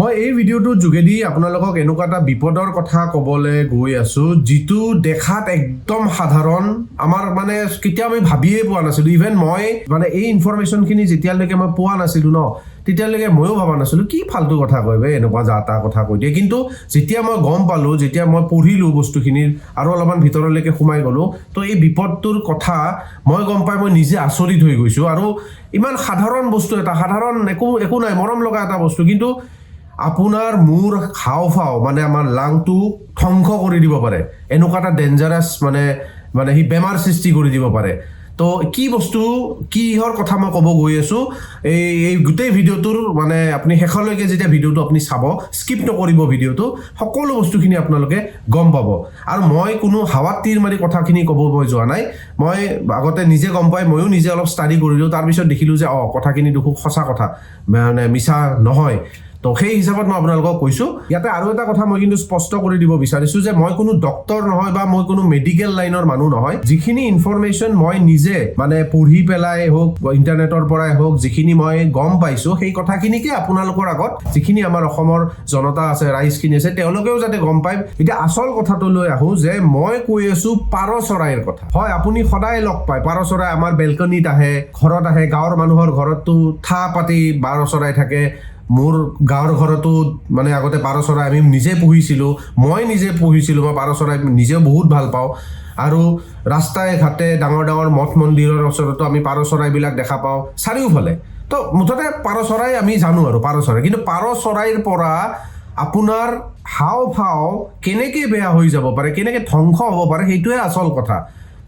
মই এই ভিডিঅ'টোৰ যোগেদি আপোনালোকক এনেকুৱা এটা বিপদৰ কথা ক'বলৈ গৈ আছোঁ, যিটো দেখাত একদম সাধাৰণ। আমাৰ মানে কেতিয়াও আমি ভাবিয়ে পোৱা নাছিলোঁ। ইভেন মই মানে এই ইনফৰমেশ্যনখিনি যেতিয়ালৈকে মই পোৱা নাছিলোঁ ন, তেতিয়ালৈকে ময়ো ভবা নাছিলোঁ, কি ফাল্টু কথা কয় বে, এনেকুৱা যা তা কথা কৈ দিয়ে। কিন্তু যেতিয়া মই গম পালোঁ, যেতিয়া মই পঢ়িলোঁ বস্তুখিনিৰ আৰু অলপমান ভিতৰলৈকে সোমাই গ'লোঁ, তো এই বিপদটোৰ কথা মই গম পাই মই নিজে আচৰিত হৈ গৈছোঁ। আৰু ইমান সাধাৰণ বস্তু এটা, সাধাৰণ একো একো নাই, মৰম লগা এটা বস্তু, কিন্তু আপোনাৰ মোৰ হাওঁফাওঁ মানে আমাৰ লাংটো ধ্বংস কৰি দিব পাৰে। এনেকুৱা এটা ডেঞ্জাৰাছ মানে মানে সি বেমাৰ সৃষ্টি কৰি দিব পাৰে। তো কি বস্তু, কিহৰ কথা মই ক'ব গৈ আছোঁ, এই এই গোটেই ভিডিঅ'টোৰ মানে আপুনি শেষলৈকে যেতিয়া ভিডিঅ'টো আপুনি চাব, স্কিপ নকৰিব ভিডিঅ'টো, সকলো বস্তুখিনি আপোনালোকে গম পাব। আৰু মই কোনো হাৱাত তীৰ মাৰি কথাখিনি ক'ব মই যোৱা নাই। মই আগতে নিজে গম পাই ময়ো নিজে অলপ ষ্টাডি কৰিলোঁ। তাৰপিছত দেখিলোঁ যে অঁ, কথাখিনি দেখোঁ সঁচা কথা, মানে মিছা নহয়। তো সেই হিচাপত মই আপোনালোকক কৈছোঁ। ইয়াতে আৰু এটা কথা মই কিন্তু স্পষ্ট কৰি দিব বিচাৰিছোঁ যে মই কোনো ডক্তৰ নহয় বা মই কোনো মেডিকেল লাইনৰ মানুহ নহয়। যিখিনি ইনফৰমেশ্যন মই নিজে মানে পঢ়ি পেলাই হওক, ইণ্টাৰনেটৰ পৰাই হওক, যিখিনি মই গম পাইছোঁ, সেই কথাখিনিকে আপোনালোকৰ আগত, যিখিনি আমাৰ অসমৰ জনতা আছে, ৰাইজখিনি আছে, তেওঁলোকেও যাতে গম পায়। এতিয়া আচল কথাটোলৈ আহোঁ যে মই কৈ আছোঁ পাৰ চৰাইৰ কথা। হয়, আপুনি সদায় লগ পায় পাৰ চৰাই, আমাৰ বেলকনিত আহে, ঘৰত আহে, গাঁৱৰ মানুহৰ ঘৰততো ঠাঁ পাতি পাৰ চৰাই থাকে। মোৰ গাঁৱৰ ঘৰতো মানে আগতে পাৰ চৰাই আমি নিজে পুহিছিলোঁ, মই নিজে পুহিছিলোঁ। মই পাৰ চৰাই নিজেও বহুত ভাল পাওঁ। আৰু ৰাস্তাই ঘাটে, ডাঙৰ ডাঙৰ মঠ মন্দিৰৰ ওচৰতো আমি পাৰ চৰাইবিলাক দেখা পাওঁ চাৰিওফালে। তো মুঠতে পাৰ চৰাই আমি জানো আৰু পাৰ চৰাই। কিন্তু পাৰ চৰাইৰ পৰা আপোনাৰ হাওঁফাওঁ কেনেকৈ বেয়া হৈ যাব পাৰে, কেনেকৈ ধ্বংস হ'ব পাৰে, সেইটোৱে আচল কথা।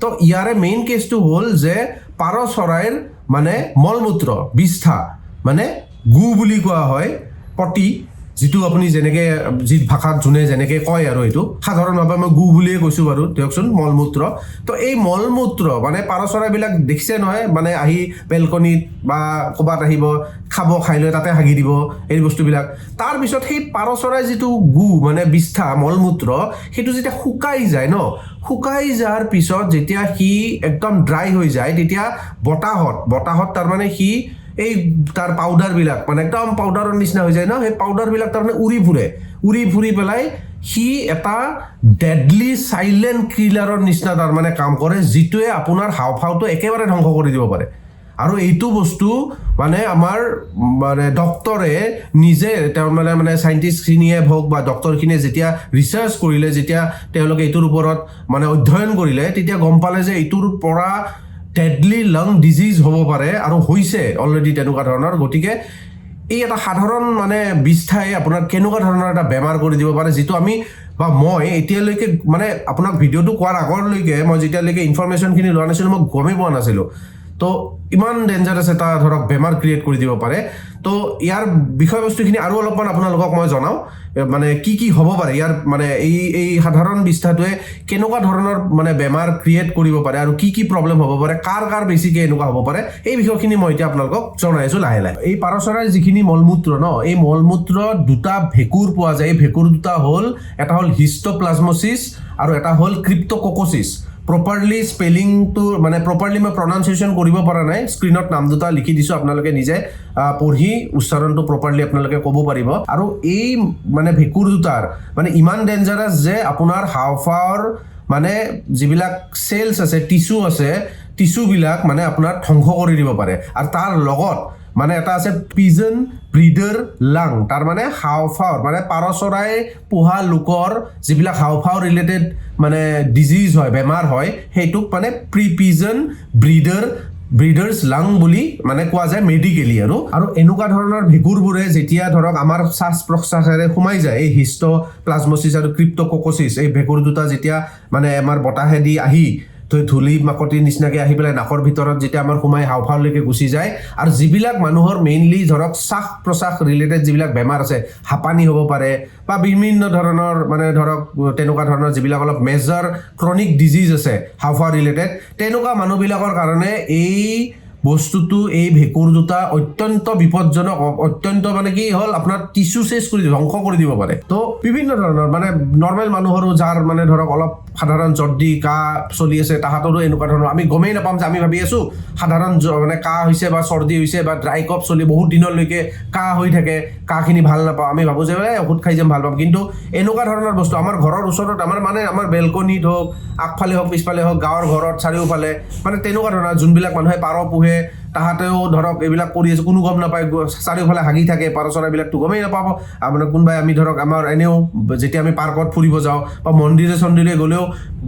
তো ইয়াৰে মেইন কেছটো হ'ল যে পাৰ চৰাইৰ মানে মলমূত্ৰ, বিষ্ঠা, মানে গু বুলি কোৱা হয়, পটি, যিটো আপুনি যেনেকৈ যি ভাষাত যোনে যেনেকৈ কয় আৰু এইটো সাধাৰণভাৱে মই গু বুলিয়ে কৈছোঁ বাৰু দিয়কচোন, মলমূত্ৰ। তো এই মলমূত্ৰ মানে পাৰ চৰাইবিলাক দেখিছে নহয়, মানে আহি বেলকনিত বা ক'ৰবাত আহিব, খাব, খাই লৈ তাতে হাগি দিব এই বস্তুবিলাক। তাৰপিছত সেই পাৰ চৰাই যিটো গু মানে বিষ্ঠা, মলমূত্ৰ, সেইটো যেতিয়া শুকাই যায় ন, শুকাই যোৱাৰ পিছত যেতিয়া সি একদম ড্ৰাই হৈ যায়, তেতিয়া বতাহত তাৰমানে সি এই তাৰ পাউডাৰবিলাক মানে একদম পাউডাৰৰ নিচিনা হৈ যায় ন, সেই পাউডাৰবিলাক তাৰমানে উৰি ফুৰে। উৰি ফুৰি পেলাই সি এটা ডেডলি চাইলেণ্ট কিলাৰৰ নিচিনা তাৰমানে কাম কৰে, যিটোৱে আপোনাৰ হাওঁফাওঁটো একেবাৰে ধ্বংস কৰি দিব পাৰে। আৰু এইটো বস্তু মানে আমাৰ মানে ডক্তৰে নিজে, তেওঁ মানে মানে চাইণ্টিষ্টখিনিয়ে হওক বা ডক্তৰখিনিয়ে যেতিয়া ৰিচাৰ্চ কৰিলে, যেতিয়া তেওঁলোকে এইটোৰ ওপৰত মানে অধ্যয়ন কৰিলে, তেতিয়া গম পালে যে এইটোৰ পৰা ডেডলি লাং ডিজিজ হ'ব পাৰে আৰু হৈছে অলৰেডি তেনেকুৱা ধৰণৰ। গতিকে এই এটা সাধাৰণ মানে বিষ্ঠাই আপোনাক কেনেকুৱা ধৰণৰ এটা বেমাৰ কৰি দিব পাৰে, যিটো আমি বা মই এতিয়ালৈকে মানে আপোনাক ভিডিঅ'টো কোৱাৰ আগলৈকে মই যেতিয়ালৈকে ইনফৰমেশ্যনখিনি লোৱা নাছিলোঁ, মই গমেই পোৱা নাছিলোঁ। তো ইমান ডেঞ্জাৰাছ এটা ধৰক বেমাৰ ক্ৰিয়েট কৰি দিব পাৰে। তো ইয়াৰ বিষয়বস্তুখিনি আৰু অলপমান আপোনালোকক মই জনাওঁ, মানে কি কি হ'ব পাৰে ইয়াৰ, মানে এই এই সাধাৰণ বিষ্ঠাটোৱে কেনেকুৱা ধৰণৰ মানে বেমাৰ ক্ৰিয়েট কৰিব পাৰে আৰু কি কি প্ৰব্লেম হ'ব পাৰে, কাৰ কাৰ বেছিকৈ এনেকুৱা হ'ব পাৰে, এই বিষয়খিনি মই এতিয়া আপোনালোকক জনাই আছোঁ লাহে লাহে। এই পাৰ চৰাইৰ যিখিনি মলমূত্ৰ ন, এই মলমূত্ৰত দুটা ভেঁকুৰ পোৱা যায়। এই ভেঁকুৰ দুটা হ'ল, এটা হ'ল হিষ্টপ্লাজমচিছ আৰু এটা হ'ল ক্ৰিপ্টককচিছ। প্ৰপাৰলি স্পেলিংটো মানে প্ৰপাৰলি মই প্ৰনাউন্সিয়েশ্যন কৰিব পৰা নাই, স্ক্ৰীণত নাম দুটা লিখি দিছোঁ, আপোনালোকে নিজে পঢ়ি উচ্চাৰণটো প্ৰপাৰলি আপোনালোকে ক'ব পাৰিব। আৰু এই মানে ভেঁকুৰ দুটাৰ মানে ইমান ডেঞ্জাৰাছ যে আপোনাৰ হাওঁফাওঁৰ মানে যিবিলাক চেলছ আছে, টিচু আছে, টিচুবিলাক মানে আপোনাৰ ধ্বংস কৰি দিব পাৰে। আৰু তাৰ লগত মানে এটা আছে পিজন ব্ৰিডাৰ লাং, তাৰ মানে হাওঁফাওঁৰ মানে পাৰ চৰাই পোহা লোকৰ যিবিলাক হাওঁফাওঁ ৰিলেটেড মানে ডিজিজ হয়, বেমাৰ হয়, সেইটোক মানে পিজন ব্ৰিডাৰ্ছ লাং বুলি মানে কোৱা যায় মেডিকেলি। আৰু আৰু এনেকুৱা ধৰণৰ ভেঁকুৰবোৰে যেতিয়া ধৰক আমাৰ শ্বাস প্ৰশ্বাসেৰে সোমাই যায়, এই হিষ্টপ্লাজমচিছ আৰু ক্ৰিপ্টককচিছ, এই ভেঁকুৰ দুটা যেতিয়া মানে আমাৰ বতাহেদি আহি তো ধূলি মাকতিৰ নিচিনাকৈ আহি পেলাই নাকৰ ভিতৰত যেতিয়া আমাৰ সোমাই হাওঁফাওলৈকে গুচি যায়, আৰু যিবিলাক মানুহৰ মেইনলি ধৰক শ্বাস প্ৰশ্বাস ৰিলেটেড যিবিলাক বেমাৰ আছে, হাঁপানি হ'ব পাৰে বা বিভিন্ন ধৰণৰ মানে ধৰক তেনেকুৱা ধৰণৰ যিবিলাক অলপ মেজৰ ক্ৰনিক ডিজিজ আছে হাওঁফাও ৰিলেটেড, তেনেকুৱা মানুহবিলাকৰ কাৰণে এই বস্তুটো, এই ভেঁকুৰ দুটা অত্যন্ত বিপদজনক, অত্যন্ত মানে কি হ'ল আপোনাৰ টিচু চেচ কৰি ধ্বংস কৰি দিব পাৰে। তো বিভিন্ন ধৰণৰ মানে নৰ্মেল মানুহৰো, যাৰ মানে ধৰক অলপ সাধাৰণ চৰ্দি কাহ চলি আছে, তাহাঁতৰো এনেকুৱা ধৰণৰ, আমি গমেই নাপাম যে আমি ভাবি আছোঁ সাধাৰণ মানে কাহ হৈছে বা চৰ্দি হৈছে বা ড্ৰাই কফ চলি বহুত দিনলৈকে কাহ হৈ থাকে, কাহখিনি ভাল নাপাওঁ, আমি ভাবোঁ যে এই ঔষধ খাই যাম ভাল পাম। কিন্তু এনেকুৱা ধৰণৰ বস্তু আমাৰ ঘৰৰ ওচৰত, আমাৰ মানে আমাৰ বেলকনিত হওক, আগফালে হওক, পিছফালে হওক, গাঁৱৰ ঘৰত চাৰিওফালে মানে তেনেকুৱা ধৰণৰ যোনবিলাক মানুহে পাৰ পোহে, তাহাঁতেও ধৰক এইবিলাক কৰি আছে, কোনো গম নাপায়, চাৰিওফালে হাগি থাকে পাৰ চৰাইবিলাকতো গমেই নাপাব। আপোনাৰ কোনোবাই আমি ধৰক আমাৰ এনেও যেতিয়া আমি পাৰ্কত ফুৰিব যাওঁ বা মন্দিৰে চন্দিৰে গ'লেও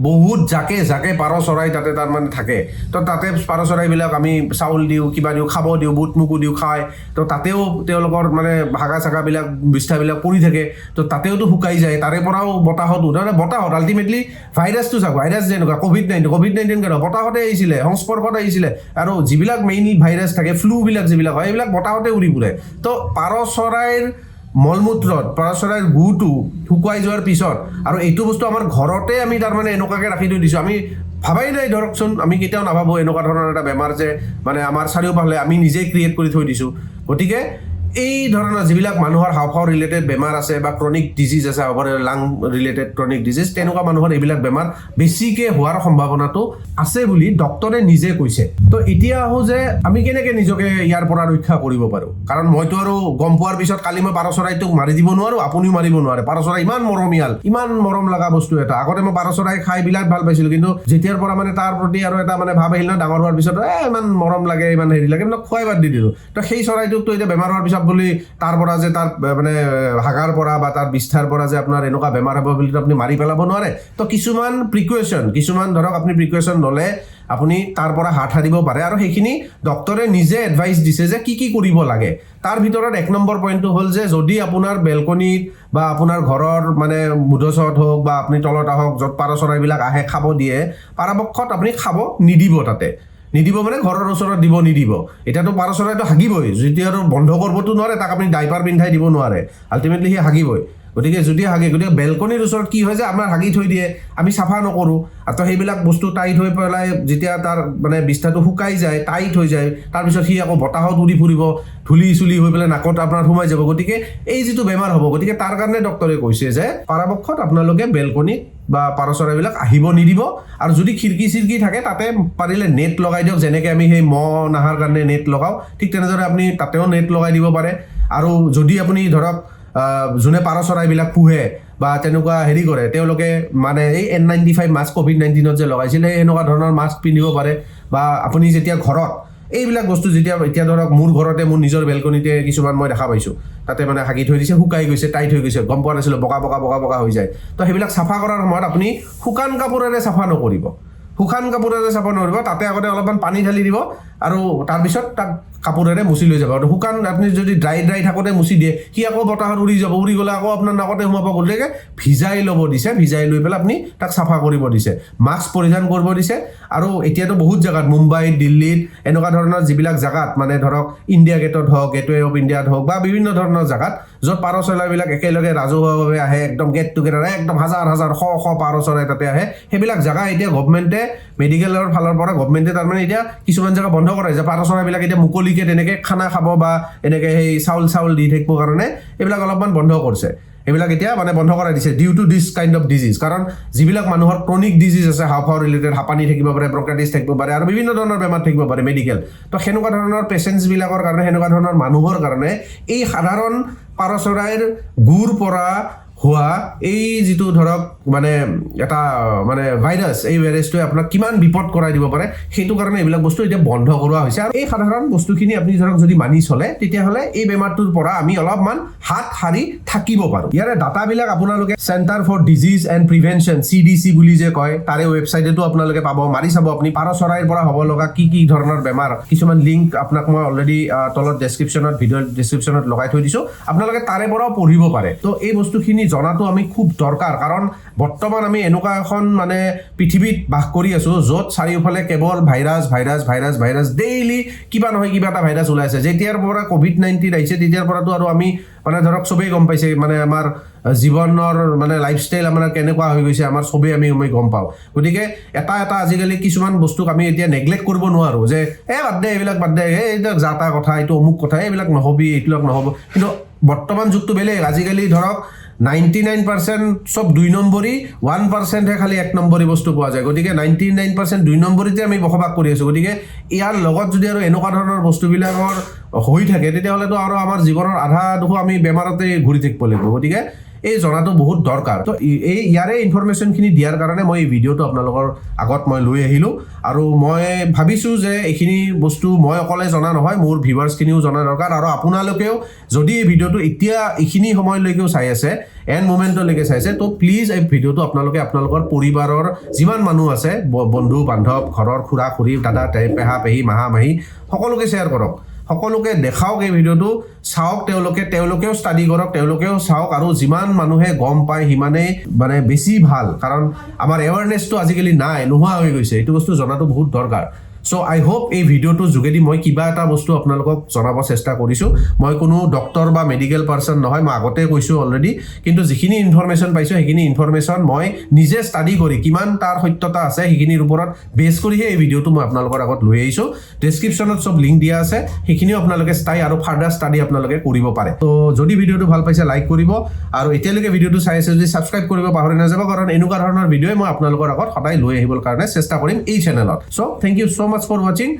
বহুত জাকে জাকে পাৰ চৰাই তাতে তাৰমানে থাকে। তো তাতে পাৰ চৰাইবিলাক আমি চাউল দিওঁ, কিবা দিওঁ, খাব দিওঁ, বুট মগু দিওঁ, খায়। তো তাতেও তেওঁলোকৰ মানে হাগা চাগাবিলাক বিষ্ঠাবিলাক পৰি থাকে, তো তাতেওতো শুকাই যায়, তাৰে পৰাও বতাহত, মানে বতাহত আল্টিমেটলি ভাইৰাছটো চাওক, ভাইৰাছ যেনেকুৱা ক'ভিড নাইণ্টিন কেনেকুৱা বতাহতে আহিছিলে, সংস্পৰ্শত আহিছিলে। আৰু যিবিলাক মেইন ভাইৰাছ থাকে, ফ্লুবিলাক যিবিলাক হয়, এইবিলাক বতাহতে উৰি ফুৰে। তো পাৰ চৰাইৰ মলমূত্ৰত পাৰ চৰাইৰ গুটো শুকুৱাই যোৱাৰ পিছত, আৰু এইটো বস্তু আমাৰ ঘৰতে আমি তাৰমানে এনেকুৱাকৈ ৰাখি থৈ দিছোঁ, আমি ভাবাই নাই ধৰকচোন, আমি কেতিয়াও নাভাবোঁ এনেকুৱা ধৰণৰ এটা বেমাৰ যে মানে আমাৰ চাৰিওফালে আমি নিজেই ক্ৰিয়েট কৰি থৈ দিছোঁ। গতিকে এই ধৰণৰ যিবিলাক মানুহৰ হাওঁফাওঁ ৰিলেটেড বেমাৰ আছে বা ক্ৰনিক ডিজিজ আছে, হাওঁফাওঁ লাং ৰিলেটেড ক্ৰনিক ডিজিজ, তেনেকুৱা মানুহৰ এইবিলাক বেমাৰ বেছিকৈ হোৱাৰ সম্ভাৱনাটো আছে বুলি ডক্টৰে নিজে কৈছে। তো এতিয়া আহোঁ যে আমি কেনেকৈ নিজকে ইয়াৰ পৰা ৰক্ষা কৰিব পাৰোঁ। কাৰণ মইতো আৰু গম পোৱাৰ পিছত কালি মই পাৰ চৰাইটোক মাৰি দিব নোৱাৰোঁ, আপুনিও মাৰিব নোৱাৰে। পাৰ চৰাই ইমান মৰমীয়াল, ইমান মৰম লগা বস্তু এটা। আগতে মই পাৰ চৰাই খাই বিৰাট ভাল পাইছিলোঁ, কিন্তু যেতিয়াৰ পৰা মানে তাৰ প্ৰতি আৰু এটা মানে ভাৱ আহিল ন, ডাঙৰ হোৱাৰ পিছত ইমান মৰম লাগে, ইমান হেৰি লাগে, মানে খুৱাই বাদ দি দিলোঁ। তো সেই চৰাইটোকতো এতিয়া বেমাৰ হোৱাৰ পিছত বুলি তাৰ পৰা যে তাৰ মানে হাগাৰ পৰা বা তাৰ বিষ্ঠাৰ পৰা যে আপোনাৰ এনেকুৱা বেমাৰ হ'ব বুলি আপুনি মাৰি পেলাব নোৱাৰে। তো কিছুমান প্ৰিকশ্যন, কিছুমান ধৰক আপুনি প্ৰিকশ্যন ল'লে আপুনি তাৰ পৰা হাত সাৰিব পাৰে। আৰু সেইখিনি ডক্টৰে নিজে এডভাইচ দিছে যে কি কি কৰিব লাগে। তাৰ ভিতৰত 1 নম্বৰ পইণ্টটো হ'ল যে যদি আপোনাৰ বেলকনিত বা আপোনাৰ ঘৰৰ মানে মুধচত হওক বা আপুনি তলত আহক, য'ত পাৰ চৰাইবিলাক আহে খাব দিয়ে, পৰাপক্ষত আপুনি খাব নিদিব। তাতে নিদিব মানে ঘৰৰ ওচৰত দিব নিদিব। এতিয়াতো পাৰ চৰাইটো হাগিবই, যেতিয়া আৰু বন্ধ কৰিবতো নোৱাৰে, তাক আপুনি ডাইপাৰ পিন্ধাই দিব নোৱাৰে, আল্টিমেটলি সি হাগিবই। গতিকে যদি হাগে, গতিকে বেলকনিৰ ওচৰত কি হয় যে আমাৰ হাগি থৈ দিয়ে, আমি চাফা নকৰোঁ, আৰু তো সেইবিলাক বস্তু টাইট হৈ পেলাই যেতিয়া তাৰ মানে বিষ্ঠাটো শুকাই যায়, টাইট হৈ যায়, তাৰপিছত সি আকৌ বতাহত উৰি ফুৰিব, ধূলি চুলি হৈ পেলাই নাকত আপোনাৰ সোমাই যাব। গতিকে এই যিটো বেমাৰ হ'ব, গতিকে তাৰ কাৰণে ডক্টৰে কৈছে যে পৰাপক্ষত আপোনালোকে বেলকনিত বা পাৰ চৰাইবিলাক আহিব নিদিব। আৰু যদি খিৰিকী চিৰকি থাকে, তাতে পাৰিলে নেট লগাই দিয়ক। যেনেকৈ আমি সেই মহ নাহাৰ কাৰণে নেট লগাওঁ, ঠিক তেনেদৰে আপুনি তাতেও নেট লগাই দিব পাৰে। আৰু যদি আপুনি ধৰক যোনে পাৰ চৰাইবিলাক পোহে বা তেনেকুৱা হেৰি কৰে, তেওঁলোকে মানে এই N95 mask ক'ভিড-19ত যে লগাইছিল, সেই সেনেকুৱা ধৰণৰ মাস্ক পিন্ধিব পাৰে। বা আপুনি যেতিয়া ঘৰত এইবিলাক বস্তু যেতিয়া এতিয়া ধৰক মোৰ ঘৰতে মোৰ নিজৰ বেলকনিতে কিছুমান মই দেখা পাইছোঁ, তাতে মানে হাগি থৈ দিছে, শুকাই গৈছে, টাইট হৈ গৈছে, গম পোৱা নাছিলোঁ, বগা বগা বগা বগা হৈ যায়। তো সেইবিলাক চাফা কৰাৰ সময়ত আপুনি শুকান কাপোৰেৰে চাফা নকৰিব, শুকান কাপোৰেৰে চাফা নকৰিব। তাতে আগতে অলপমান পানী ঢালি দিব আৰু তাৰপিছত তাক কাপোৰেৰে মুচি লৈ যাব। আৰু শুকান আপুনি যদি ড্ৰাই ড্ৰাই থাকোঁতে মুচি দিয়ে, সি আকৌ বতাহত উৰি যাব, উৰি গ'লে আকৌ আপোনাৰ নাকতে সোমাব। গতিকে ভিজাই ল'ব দিছে, ভিজাই লৈ পেলাই আপুনি তাক চাফা কৰিব দিছে, মাস্ক পৰিধান কৰিব দিছে। আৰু এতিয়াতো বহুত জেগাত, মুম্বাই, দিল্লীত এনেকুৱা ধৰণৰ যিবিলাক জেগাত মানে ধৰক ইণ্ডিয়া গেটত হওক, গেটৱে অফ ইণ্ডিয়াত হওক বা বিভিন্ন ধৰণৰ জেগাত য'ত পাৰ চৰাইবিলাক একেলগে ৰাজহুৱাভাৱে আহে, একদম গেট টুগেডাৰ, একদম হাজাৰ হাজাৰ শ শ পাৰ চৰাই তাতে আহে, সেইবিলাক জেগা এতিয়া গভমেণ্টে মেডিকেলৰ ফালৰ পৰা গভমেণ্টে তাৰমানে এতিয়া কিছুমান জেগা বন্ধ কৰাইছে। পাৰ চৰাইবিলাক এতিয়া মুকলিকে তেনেকৈ খানা খাব বা এনেকৈ সেই চাউল চাউল দি থাকিবৰ কাৰণে এইবিলাক অলপমান বন্ধ কৰিছে। এইবিলাক এতিয়া মানে বন্ধ কৰাই দিছে due to this kind of disease। কাৰণ যিবিলাক মানুহৰ ক্ৰনিক ডিজিজ আছে, হাওঁফাওঁ ৰিলেটেড, হাঁপানি থাকিব পাৰে, ব্ৰংকাইটিছ থাকিব পাৰে আৰু বিভিন্ন ধৰণৰ বেমাৰ থাকিব পাৰে মেডিকেল, তো সেনেকুৱা ধৰণৰ পেচেণ্টছবিলাকৰ কাৰণে, সেনেকুৱা ধৰণৰ মানুহৰ কাৰণে এই সাধাৰণ পাৰ চৰাইৰ গুৰ পৰা হোৱা এই যিটো ধৰক মানে এটা মানে ভাইৰাছ, এই ভাইৰাছটোৱে আপোনাক কিমান বিপদ কৰাই দিব পাৰে, সেইটো কাৰণে এইবিলাক বস্তু এতিয়া বন্ধ কৰোৱা হৈছে। আৰু এই সাধাৰণ বস্তুখিনি আপুনি ধৰক যদি মানি চলে, তেতিয়াহ'লে এই বেমাৰটোৰ পৰা আমি অলপমান হাত সাৰি থাকিব পাৰোঁ। ইয়াৰে ডাটাবিলাক আপোনালোকে Centre for Disease and Prevention, CDC বুলি যে কয়, তাৰে ৱেবছাইটতো আপোনালোকে পাব। মাৰি চাব আপুনি পাৰ চৰাইৰ পৰা হ'ব লগা কি কি ধৰণৰ বেমাৰ। কিছুমান লিংক আপোনাক মই অলৰেডি তলত ডেছক্ৰিপশ্যনত, ভিডিঅ' ডেছক্ৰিপশ্যনত লগাই থৈ দিছোঁ, আপোনালোকে তাৰে পৰাও পঢ়িব পাৰে। তো এই বস্তুখিনি জনাটো আমি খুব দৰকাৰ, কাৰণ বৰ্তমান আমি এনেকুৱা এখন মানে পৃথিৱীত বাস কৰি আছোঁ য'ত চাৰিওফালে কেৱল virus, virus, virus, virus, daily কিবা নহয় কিবা এটা ভাইৰাছ ওলাই আছে। যেতিয়াৰ পৰা ক'ভিড-19 আহিছে, তেতিয়াৰ পৰাতো আৰু আমি মানে ধৰক চবেই গম পাইছে, মানে আমাৰ জীৱনৰ মানে লাইফষ্টাইল আমাৰ কেনেকুৱা হৈ গৈছে, আমাৰ চবেই আমি গম পাওঁ। গতিকে এটা এটা আজিকালি কিছুমান বস্তুক আমি এতিয়া নেগলেক্ট কৰিব নোৱাৰোঁ যে এই বাদ দে, এইবিলাক বাদ দে, এই এইবিলাক যা তা কথা, এইটো অমুক কথা, এইবিলাক নহবি, এইবিলাক নহ'ব। কিন্তু বৰ্তমান যুগটো বেলেগ। আজিকালি ধৰক 99% চব দুই নম্বৰী, 1%হে খালি এক নম্বৰী বস্তু পোৱা যায়। গতিকে 99% দুই নম্বৰীতে আমি বসবাস কৰি আছোঁ। গতিকে ইয়াৰ লগত যদি আৰু এনেকুৱা ধৰণৰ বস্তুবিলাকৰ হৈ থাকে, তেতিয়াহ'লেতো আৰু আমাৰ জীৱনৰ আধা দুখো আমি বেমাৰতে ঘূৰি থাকিব লাগিব। গতিকে এই জনাটো বহুত দৰকাৰ। তো এই ইয়াৰে ইনফৰমেশ্যনখিনি দিয়াৰ কাৰণে মই এই ভিডিঅ'টো আপোনালোকৰ আগত মই লৈ আহিলোঁ। আৰু মই ভাবিছোঁ যে এইখিনি বস্তু মই অকলে জনা নহয়, মোৰ ভিউৱাৰ্ছখিনিও জনা দৰকাৰ। আৰু আপোনালোকেও যদি এই ভিডিঅ'টো এতিয়া এইখিনি সময়লৈকেও চাই আছে, এণ্ড মুমেণ্টলৈকে চাইছে, তো প্লিজ এই ভিডিঅ'টো আপোনালোকে আপোনালোকৰ পৰিবাৰৰ যিমান মানুহ আছে, বন্ধু বান্ধৱ, ঘৰৰ খুৰা খুৰী, দাদা, পেহা পেহী, মাহা মাহী, সকলোকে শ্বেয়াৰ কৰক, সকলোকে দেখাওক। এই ভিডিঅ'টো চাওক তেওঁলোকে, তেওঁলোকেও ষ্টাডি কৰক, তেওঁলোকেও চাওক। আৰু যিমান মানুহে গম পায়, সিমানেই মানে বেছি ভাল, কাৰণ আমাৰ এৱাৰনেছটো আজিকালি নাই, নোহোৱা হৈ গৈছে। এইটো বস্তু জনাটো বহুত দৰকাৰ। চ' আই হোপ এই ভিডিঅ'টোৰ যোগেদি মই কিবা এটা বস্তু আপোনালোকক জনাব চেষ্টা কৰিছোঁ। মই কোনো ডক্টৰ বা মেডিকেল পাৰ্চন নহয়, মই আগতে কৈছোঁ অলৰেডি। কিন্তু যিখিনি ইনফৰমেশ্যন পাইছোঁ, সেইখিনি ইনফৰমেশ্যন মই নিজে ষ্টাডি কৰি কিমান তাৰ সত্যতা আছে, সেইখিনিৰ ওপৰত বেছ কৰিহে এই ভিডিঅ'টো মই আপোনালোকৰ আগত লৈ আহিছোঁ। ডেছক্ৰিপশ্যনত চব লিংক দিয়া আছে, সেইখিনিও আপোনালোকে চাই আৰু ফাৰ্ডাৰ ষ্টাডি আপোনালোকে কৰিব পাৰে। তো যদি ভিডিঅ'টো ভাল পাইছে, লাইক কৰিব আৰু এতিয়ালৈকে ভিডিঅ'টো চাই আছে যদি ছাবস্ক্ৰাইব কৰিব পাহৰি নাযাব, কাৰণ এনেকুৱা ধৰণৰ ভিডিঅ'ই মই আপোনালোকৰ আগত সদায় লৈ আহিবৰ কাৰণে চেষ্টা কৰিম এই চেনেলত। So thank you so much for watching.